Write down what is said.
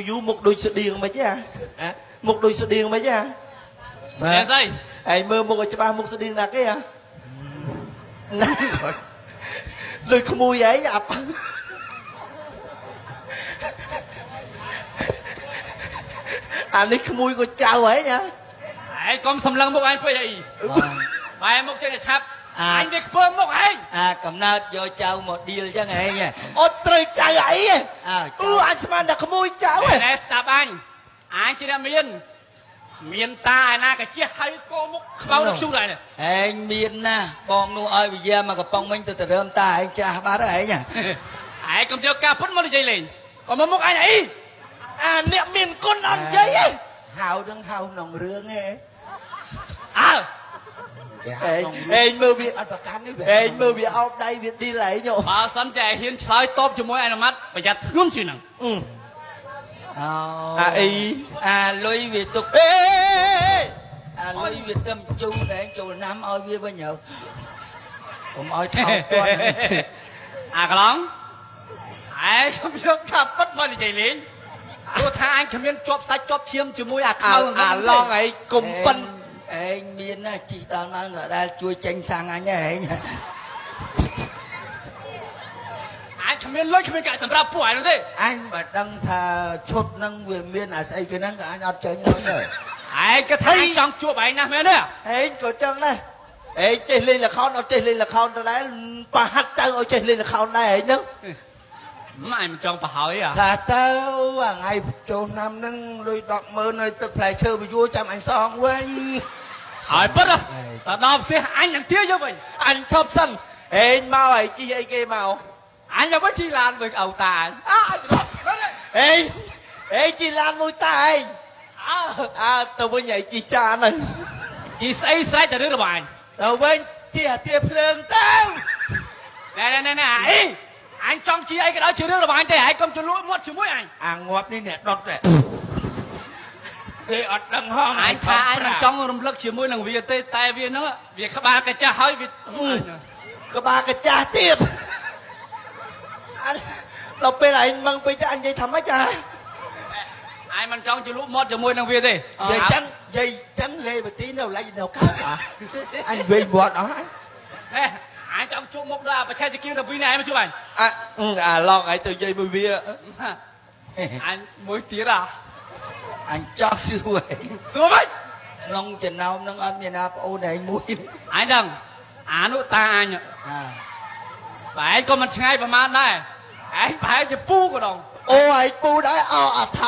យូរមុខដូចស្តៀងមិនទេអាមុខដូចស្តៀងមិនទេអា ចេះស្អី ឯងមើលមុខឲ្យច្បាស់មុខស្តៀងណាគេអាណាដូចក្មួយឯងអាប់អានេះក្មួយក៏ចៅឯងអា ឯងកុំសម្លឹងមុខឯងពេកអីបែរមុខចេះតែឆាប់អញវាខ្ពើមមុខឯង អាកំណើតយកចៅមកឌីលចឹងឯង អត់ត្រូវចៅអីទេ អើ អឺអញស្មានតែក្មួយចៅឯង ណែស្ដាប់អញអញជាអ្នកមានមានតាឯណាកាជះហើយកោមុខខ្មៅនឹងជូរដែរ ឯងមានណាស់បងនោះឲ្យវិយាមកកំប៉ុងមិញទៅទៅរើមតាឯងច្រាស់បាត់ហើយឯង ឯងកុំយកការពុតមកនិយាយលេងកុំមកមុខអញអី អាអ្នកមានគុណអត់និយាយទេ ហៅនឹងហៅក្នុងរឿងឯង អើ គេហៅ ឯង ក្នុងរឿង ឯងមើលវា អត់ប្រកាន់នេះវា ឯងមើលវាអោបដៃវាឌីលឯងហ៎ បើសិនជាឯងហ៊ានឆ្លើយតបជាមួយអនុម័តប្រយ័ត្នធ្ងន់ជាងហ្នឹង អឺ អូ អាអី អាលុយវាទុក អេ អាលុយវាទឹមជូនឯងចូលណាំឲ្យវាវិញហើកុំឲ្យថោកគាត់ អាក្លងឯងខ្ញុំយកការពុតមកនិយាយលេងព្រោះថាអញគ្មានជាប់សាច់ជាប់ឈាមជាមួយអាខ្ អា មៅ អាឡងឯងគុំប៉ិន ឯងមានណាជីដល់មកក៏ដែលជួយចេញសាំងអញដែរឯង អញគ្មានលុយគ្មានកាក់សម្រាប់ពួកឯងនោះទេ អញបើដឹងថាឈុតនឹងវាមានអាស្អីគេហ្នឹងក៏អញអត់ចេញមកដែរ ឯងក៏ថាឯងចង់ជួបឯងណាស់មែនទេ ឯងក៏ចឹងដែរឯងចេះលេងល្ខោនអត់ចេះលេងល្ខោនដដែលប្រហាត់ចៅឲ្យចេះលេងល្ខោនដែរឯងហ្នឹង ម៉ែមិនចង់ប្រហើយអា ថាទៅអាថ្ងៃចូលឆ្នាំហ្នឹងលុយ100000នៅទឹកផ្លែឈើពយួរចាំអញសងវិញ ហើយពិតតើដល់ផ្ទះអញនឹងទាយកវិញ អញឈប់សិនឯងមកឯងជីអីគេមក អញទៅវិញជីឡានវិញឪតាអញអើអញច្រឡំ ឯងឯងជីឡានមួយតាឯង អើ អើទៅវិញឯងជីចានហើយ ជីស្អីស្រេចតែរឿងរបស់អញ ទៅវិញជាអាទាភ្លើងទៅ ណែណែណែណែអីអញចង់ជីអីក៏ដោយជារឿងរបស់អញទេឯងកុំជលក់មាត់ជាមួយអញ អាងាប់នេះអ្នកដុតទេគេអត់ដឹងហង អញថាអញមិនចង់រំលឹកជាមួយនឹងវាទេតែវាហ្នឹងវាក្បាលកាចាស់ហើយវា ក្បាលកាចាស់ទៀតអញដល់ពេលឯងមឹងពេកទៅអញនិយាយថាម៉េចអា អញមិនចង់ជលក់មាត់ជាមួយនឹងវាទេ និយាយចឹងនិយាយចឹងលេបទីនៅឡៃនៅកើតអអញវិញវត្តអស់ហើយ ណែអញចង់ជួបមុខដល់បច្ចេកគៀងទៅពីនេះឯងមកជួបអញ អាអាឡងឯងទៅនិយាយមួយវា អញមួយទៀតអា អញចង់សួរឯង សួរវិញ ក្នុងចំណោមនឹងអត់មានណាប្អូនឯងមួយ អញដឹងអានោះតាអញ អា បែរក៏មិនឆ្ងាយប្រហែលដែរឯងប្រហែលជាពូក៏ដង អូឯងពូដែរអោអាថោ